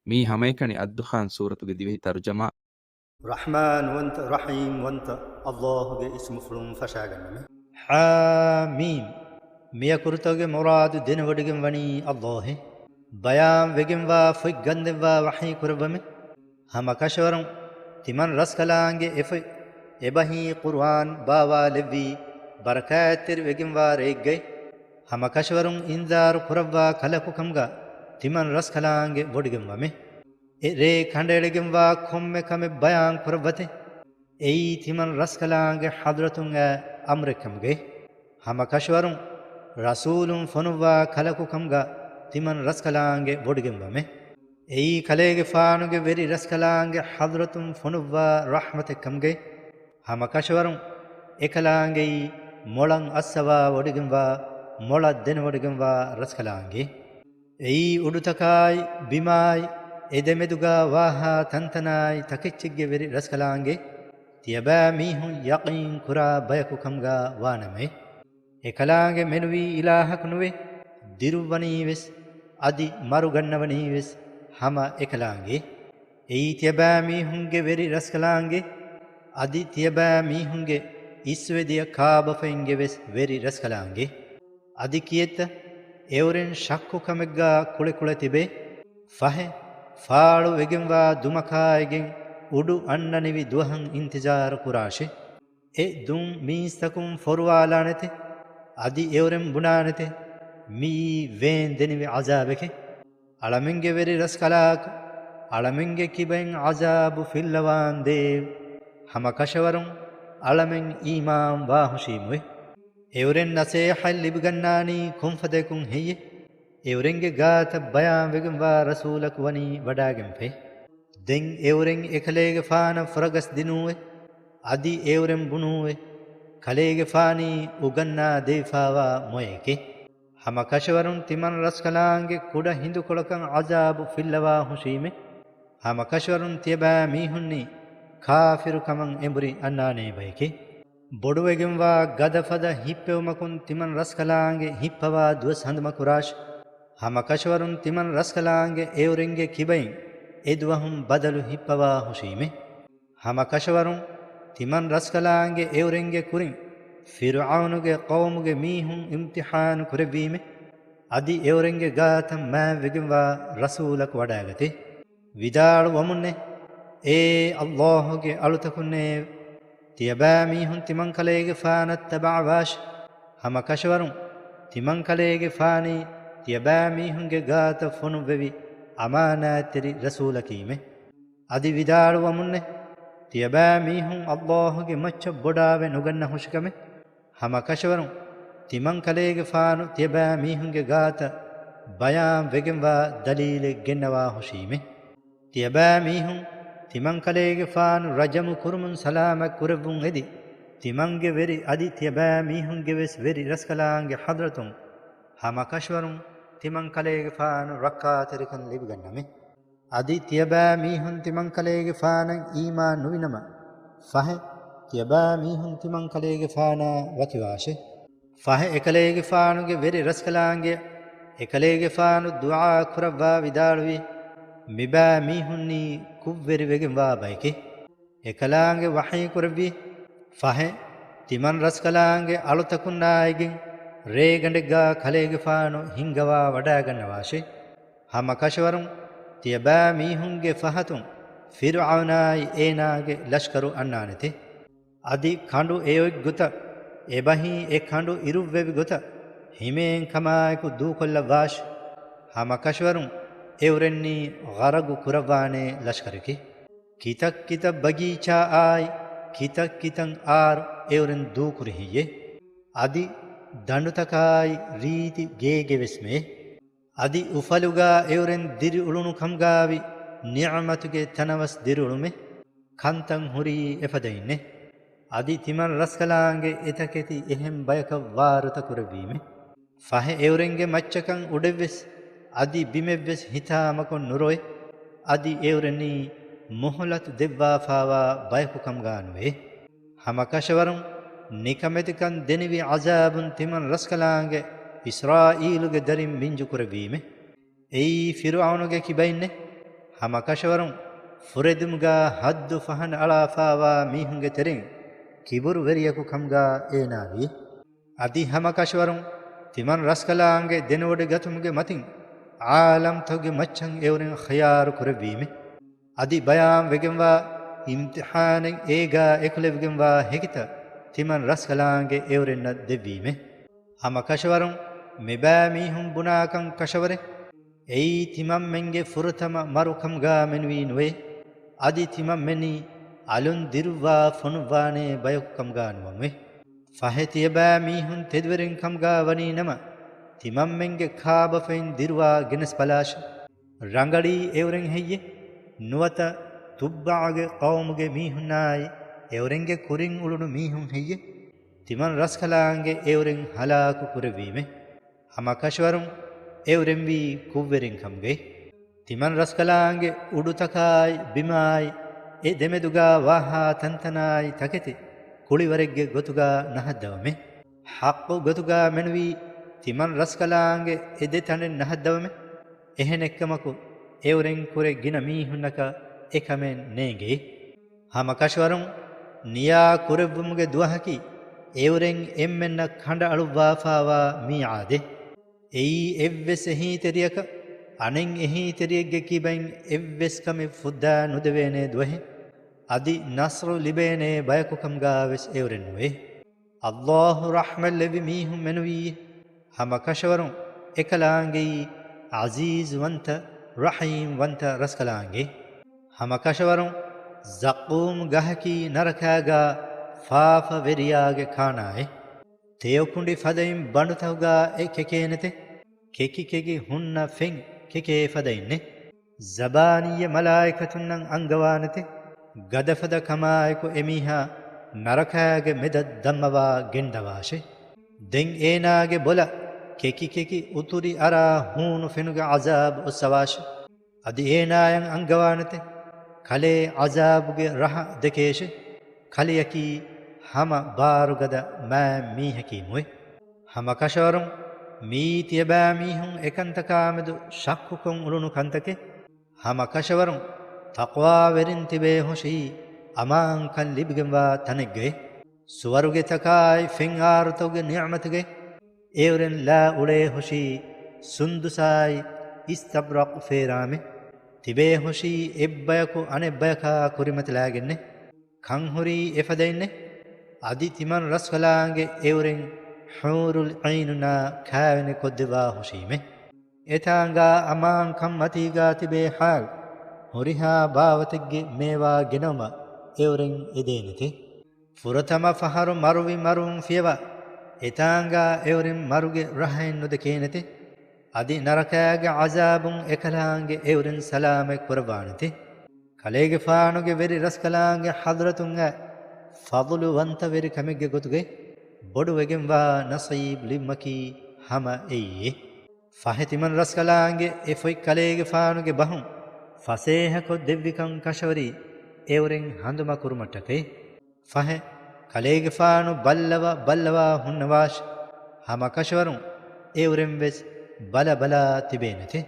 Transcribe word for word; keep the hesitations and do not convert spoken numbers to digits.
މީ ހަމައެކަނި އައްދުޚާން ސޫރަތުގެ ދިވެހި ތަރުޖަމާ. ރަޙްމާންވަންތަ ރަޙީމްވަންތަ އައްލާހުގެ އިސްމުފުޅުން ފަށާގަންނަމެ. ޙާމީމް. މިއަކުރުތަކުގެ މުރާދު ދެނެވޮޑިގެން ވަނީ އައްލާހެ. ބަޔާން ވެގެންވާ ފޮތް ގަންދެންވާ ވަޙީ ކުރައްވަމެ. ހަމަ ކަށަވަރުން ތިމަން ރަސްކަލާނގެ އެފޮތް އެބަހީ ޤުރުއާން ބާވާލެއްވީ ބަރަކާތްތެރި ވެގެންވާ ރެއެއްގައި، ހަމަ ކަށަވަރުން އިންޒާރު ކުރައްވާ ކަލަކު ކަމުގަ ތިމަން ރަސްކަލާނގެ ވޮޑިގެންވަމެ. އެ ރޭ ކަނޑައެޅިގެންވާ ކޮންމެ ކަމެއް ބަޔާން ކުރައްވަތެ. އެއީ ތިމަން ރަސްކަލާނގެ ޙަޟްރަތުން އައި އަމްރެއް ކަމުގައި. ހަމަ ކަށަވަރުން ރަސޫލުން ފޮނުއްވާ ކަލަކު ކަމުގަ ތިމަން ރަސްކަލާނގެ ވޮޑިގެންވަމެ. އެއީ ކަލޭގެފާނުގެ ވެރި ރަސްކަލާނގެ ޙަޟްރަތުން ފޮނުއްވާ ރަޙްމަތެއް ކަމުގައި. ހަމަ ކަށަވަރުން އެކަލާނގެއީ މޮޅަށް އައްސަވާ ވޮޑިގެންވާ، މޮޅަށް ދެނެވޮޑިގެންވާ ރަސްކަލާނގެ. އެއީ އުޑުތަކާއި، ބިމާއި، އެދެމެދުގާ ވާހާ ތަންތަނާއި ތަކެއްޗެއްގެ ވެރި ރަސްކަލާނގެ. ތިޔަބައިމީހުން ޔަޤީން ކުރާ ބަޔަކު ކަމުގާ ވާނަމޭ. އެކަލާނގެ މެނުވީ އިލާހަކު ނުވެ، ދިރުއްވަނީވެސް، އަދި މަރުގަންނަވަނީވެސް ހަމަ އެކަލާނގެ. އެއީ ތިޔަބައިމީހުންގެ ވެރި ރަސްކަލާނގެ، އަދި ތިޔަބައިމީހުންގެ އިސްވެދިޔަ ކާބަފައިންގެވެސް ވެރި ރަސްކަލާނގެ. އަދި ކިއެއްތަ؟ އެއުރެން ޝައްކު ކަމެއްގާ ކުޅެކުޅެ ތިބޭ. ފަހެ، ފާޅު ވެގެންވާ ދުމަކާއިގެން އުޑު އަންނަނިވި ދުވަހަށް އިންތިޒާރު ކުރާށޭ. އެ ދުން މީސްތަކުން ފޮރުވާލާނެތެ. އަދި އެއުރެން ބުނާނެތެ. މިއީ ވޭންދެނިވި ޢަޒާބެކޭ. އަޅަމެންގެ ވެރި ރަސްކަލާކޮ، އަޅަމެންގެ ކިބައިން ޢަޒާބު ފިއްލަވާންދޭވެ! ހަމަ ކަށަވަރުން އަޅަމެން އީމާން ވާހުށީމުވެ. އެއުރެން ނަސޭހަތް ލިބިގަންނާނީ ކޮންފަދަޔަކުން ހެއްޔެ؟ އެއުރެންގެ ގާތަށް ބަޔާންވެގެންވާ ރަސޫލަކު ވަނީ ވަޑާގެންފައި. ދެން އެއުރެން އެކަލޭގެފާނަށް ފުރަގަސް ދިނޫވެ، އަދި އެއުރެން ބުނޫވެ، ކަލޭގެފާނީ އުގަންނާ ދެވިފާވާ މޮޔަކޭ. ހަމަ ކަށަވަރުން ތިމަން ރަސްކަލާނގެ ކުޑަ ހިނދުކޮޅަކަށް ޢަޒާބު ފިއްލަވާ ހުށީމެ. ހަމަ ކަށަވަރުން ތިޔަބައިމީހުންނީ ކާފިރު ކަމަށް އެނބުރި އަންނާނޭ ބަޔެކޭ. ބޮޑުވެގެންވާ ގަދަފަދަ ހިއްޕެވުމަކުން ތިމަން ރަސްކަލާނގެ ހިއްޕަވާ ދުވަސް ހަނދުމަކުރާށި. ހަމަ ކަށަވަރުން ތިމަން ރަސްކަލާނގެ އެއުރެންގެ ކިބައިން އެދުވަހުން ބަދަލު ހިއްޕަވާ ހުށީމެ. ހަމަ ކަށަވަރުން ތިމަން ރަސްކަލާނގެ އެއުރެންގެ ކުރިން ފިރުޢައުނުގެ ޤައުމުގެ މީހުން އިމްތިޙާނު ކުރެއްވީމެ. އަދި އެއުރެންގެ ގާތަށް މާތްވެގެންވާ ރަސޫލަކު ވަޑާގަތެ. ވިދާޅުވަމުންނެ، އޭ އައްލާހުގެ އަޅުތަކުންނޭ! ތިޔަބައިމީހުން ތިމަންކަލޭގެފާނަށް ތަބަޢަވާށި. ހަމަ ކަށަވަރުން ތިމަންކަލޭގެފާނީ ތިޔަބައިމީހުންގެ ގާތަށް ފޮނުއްވެވި އަމާނާތްތެރި ރަސޫލަކީމެ. އަދި ވިދާޅުވަމުންނެ، ތިޔަބައިމީހުން އައްލާހުގެ މައްޗަށް ބޮޑާވެ ނުގަންނަ ހުށިކަމެއް. ހަމަ ކަށަވަރުން ތިމަންކަލޭގެފާނު ތިޔަބައިމީހުންގެ ގާތަށް ބަޔާން ވެގެންވާ ދަލީލެއް ގެންނަވާ ހުށީމެ. ތިޔަބައިމީހުން ތިމަންކަލޭގެފާނު ރަޖަމު ކުރުމުން ސަލާމަތް ކުރެއްވުން އެދި، ތިމަންގެ ވެރި އަދި ތިޔަބައިމީހުންގެ ވެސް ވެރި ރަސްކަލާނގެ ޙަޟްރަތުން ހަމަ ކަށަވަރުން ތިމަންކަލޭގެފާނު ރައްކާތެރިކަން ލިބިގަންނަމެ. އަދި ތިޔަބައިމީހުން ތިމަންކަލޭގެފާނަށް އީމާން ނުވިނަމަ، ފަހެ، ތިޔަބައިމީހުން ތިމަންކަލޭގެފާނާ ވަކިވާށެ. ފަހެ، އެކަލޭގެފާނުގެ ވެރި ރަސްކަލާނގެ، އެކަލޭގެފާނު ދުޢާ ކުރައްވާ ވިދާޅުވި، މިބައިމީހުންނީ ކުށްވެރިވެގެންވާ ބަޔެކޭ. އެކަލާނގެ ވަޙީ ކުރެއްވި، ފަހެ، ތިމަން ރަސްކަލާނގެ އަޅުތަކުންނާއިގެން ރޭގަނޑެއްގާ ކަލޭގެފާނު ހިންގަވާ ވަޑާގަންނަވާށޭ. ހަމަ ކަށަވަރުން ތިޔަބައިމީހުންގެ ފަހަތުން ފިރުޢައުނާއި އޭނާގެ ލަޝްކަރު އަންނާނެތެ. އަދި ކަނޑު އެއޮތް ގޮތަށް، އެބަހީ އެ ކަނޑު އިރުއްވެވި ގޮތަށް ހިމޭންކަމާއެކު ދޫކޮށްލައްވާށި. ހަމަ ކަށަވަރުން އެއުރެންނީ ޣަރަގު ކުރައްވާނޭ ލަޝްކަރެކޭ. ކިތައް ކިތައް ބަގީޗާއާއި، ކިތައް ކިތަން އާރު އެއުރެން ދޫކުރި ހެއްޔޭ؟ އަދި ދަނޑުތަކާއި ރީތި ގޭގެވެސް މެއޭ. އަދި އުފަލުގާ އެއުރެން ދިރިއުޅުނު ކަމުގާވި ނިޢުމަތުގެ ތަނަވަސް ދިރިއުޅުމެއް. ކަންތައް ހުރީ އެފަދައިންނޭ. އަދި ތިމަން ރަސްކަލާނގެ އެތަކެތި އެހެން ބަޔަކަށް ވާރުތަ ކުރެއްވީމެ. ފަހެ އެއުރެންގެ މައްޗަކަށް އުޑެއްވެސް އަދި ބިމެއްވެސް ހިތާމަކޮށް ނުރޮއެ. އަދި އެއުރެންނީ މުހުލަތު ދެއްވާފާވާ ބަޔަކު ކަމުގާ ނުވޭ. ހަމަ ކަށަވަރުން ނިކަމެތިކަން ދެނިވި ޢަޒާބުން ތިމަން ރަސްކަލާނގެ އިސްރާއީލުގެ ދަރިން މިންޖު ކުރެއްވީމެ. އެއީ ފިރުޢައުނުގެ ކިބައިންނެ. ހަމަ ކަށަވަރުން ފުރެދުމުގާ ހައްދު ފަހަނަ އަޅާފާވާ މީހުންގެ ތެރެއިން ކިބުރުވެރިޔަކު ކަމުގާ އޭނާވި. އަދި ހަމަ ކަށަވަރުން ތިމަން ރަސްކަލާނގެ ދެނެވޮޑިގަތުމުގެ މަތިން ޢާލަމްތަކުގެ މައްޗަށް އެއުރެން ޚިޔާރު ކުރެއްވީމެ. އަދި ބަޔާން ވެގެންވާ އިމްތިޙާނެއް އޭގާ އެކުލެވިގެންވާ ހެކިތައް ތިމަން ރަސްކަލާނގެ އެއުރެންނަށް ދެއްވީމެ. ހަމަ ކަށަވަރުން މިބައި މީހުން ބުނާކަން ކަށަވަރެއް، އެއީ ތިމަންމެންގެ ފުރަތަމަ މަރު ކަމުގާ މެނުވީ ނުވޭ. އަދި ތިމަންމެނީ އަލުން ދިރުއްވާ ފޮނުއްވާނޭ ބަޔަކު ކަމުގާ ނުވަމުވޭ. ފަހެ ތިޔަބައި މީހުން ތެދުވެރިން ކަމުގާ ވަނީ ނަމަ، ތިމަންމެންގެ ކާބަފައިން ދިރުވާ ގެނެސް ބަލާށެ. ރަނގަޅީ އެއުރެން ހެއްޔެ؟ ނުވަތަ ތުއްބަޢުގެ ޤައުމުގެ މީހުންނާއި އެއުރެންގެ ކުރިން އުޅުނު މީހުން ހެއްޔެ؟ ތިމަން ރަސްކަލާނގެ އެއުރެން ހަލާކު ކުރެއްވީމެ. ހަމަ ކަށަވަރުން އެއުރެންވީ ކުށްވެރިން ކަމުގައި. ތިމަން ރަސްކަލާނގެ އުޑުތަކާއި ބިމާއި އެ ދެމެދުގާ ވާހާ ތަންތަނާއި ތަކެތި ކުޅިވަރެއްގެ ގޮތުގާ ނަހައްދަވަމެ. ޙައްޤު ގޮތުގާ މެނުވީ ތިމަން ރަސްކަލާނގެ އެ ދެ ތަނެއް ނަހައްދަވަމެ. އެހެނެއްކަމަކު، އެއުރެން ކުރެ ގިނަ މީހުންނަކަށް އެކަމެއް ނޭނގެ. ހަމަ ކަށަވަރުން ނިޔާ ކުރެއްވުމުގެ ދުވަހަކީ، އެއުރެން އެންމެންނަށް ކަނޑައަޅުއްވާފާވާ މީޢާދެއް. އެއީ އެއްވެސް އެހީތެރިޔަކަށް އަނެއް އެހީތެރިއެއްގެ ކިބައިން އެއްވެސް ކަމެއް ފުއްދާ ނުދެވޭނޭ ދުވަހެއް. އަދި ނަޞްރު ލިބޭނޭ ބަޔަކު ކަމުގާވެސް އެއުރެން ނުވޭ. އައްލާހު ރަޙްމަތްލެއްވި މީހުން މެނުވީ، ހަމަ ކަށަވަރުން އެކަލާނގެއީ ޢަޒީޒުވަންތަ، ރަޙީމްވަންތަ ރަސްކަލާނގެ. ހަމަ ކަށަވަރުން ޒައްޤޫމް ގަހަކީ ނަރަކާގާ ފާފަ ވެރިޔާގެ ކާނާއެއް. ތެޔޮކުނޑި ފަދައިން ބަނޑުތަކުގާ އެ ކެކޭނެތެ. ކެކި ކެކި ހުންނަ ފެން ކެކޭ ފަދައިންނެ. ޒަބާނީއެއް މަލާއިކަތުންނަށް އަންގަވާނެތެ. ގަދަފަދަ ކަމާއެކު އެމީހާ ނަރަކާގެ މެދަށް ދަންމަވާ ގެންދަވާށެ. ދެން އޭނާގެ ބޮލަށް ކެކި ކެކި އުތުރި އަރާ ހޫނު ފެނުގެ ޢަޒާބު އޮއްސަވާށެ. އަދި އޭނާޔަށް އަންގަވާނެތެ. ކަލޭ ޢަޒާބުގެ ރަހަ ދެކޭށެ. ކަލެޔަކީ ހަމަ ބާރުގަދަ މާތް މީހަކީމުވެ. ހަމަ ކަށަވަރުން މިއީ ތިޔަބައިމީހުން އެކަންތަކާމެދު ޝައްކުކޮށް އުޅުނު ކަންތަކެއް. ހަމަ ކަށަވަރުން ތަޤްވާވެރިން ތިބޭ ހުށީ އަމާންކަން ލިބިގެންވާ ތަނެއްގައި. ސުވަރުގެތަކާއި ފެންއާރުތަކުގެ ނިޢުމަތުގައި. އެއުރެން ލާ އުޅޭ ހުށީ ސުންދުސާއި އިސްތަބްރަޤު ފޭރާމެ. ތިބޭ ހުށީ އެއްބަޔަކު އަނެއްބަޔަކާ ކުރިމަތިލާގެންނެ. ކަންހުރީ އެފަދައިންނެ. އަދި ތިމަން ރަސްކަލާނގެ އެއުރެން ޙޫރުލް ޢައިނުންނާ ކާވެނި ކޮށްދެއްވާ ހުށީމެ. އެތާނގާ އަމާންކަން މަތީގާ ތިބޭ ޙާލު ހުރިހާ ބާވަތެއްގެ މޭވާ ގެނައުމަށް އެއުރެން އެދޭނެތެ. ފުރަތަމަ ފަހަރު މަރުވި މަރުވުން ފިޔަވާ، އެތާނގާ އެއުރެން މަރުގެ ރަހައެއް ނުދެކޭނެތެ. އަދި ނަރަކާގެ ޢަޒާބުން އެކަލާނގެ އެއުރެން ސަލާމަތް ކުރައްވާނެތެ. ކަލޭގެފާނުގެ ވެރި ރަސްކަލާނގެ ޙަޟްރަތުން އައި ފަޟުލުވަންތަ ވެރި ކަމެއްގެ ގޮތުގައި ބޮޑުވެގެންވާ ނަޞީބު ލިބުމަކީ ހަމަ އެއީ. ފަހެ ތިމަން ރަސްކަލާނގެ އެ ފޮތް ކަލޭގެފާނުގެ ބަހުން ފަސޭހަކޮށް ދެއްވިކަން ކަށަވަރީ އެއުރެން ހަނދުމަ ކުރުމަށްޓަކައި. ފަހެ، ކަލޭގެފާނު ބައްލަވަ ބައްލަވާ ހުންނަވާށި، ހަމަ ކަށަވަރުން އެއުރެން ވެސް ބަލަ ބަލާ ތިބޭނެތެ.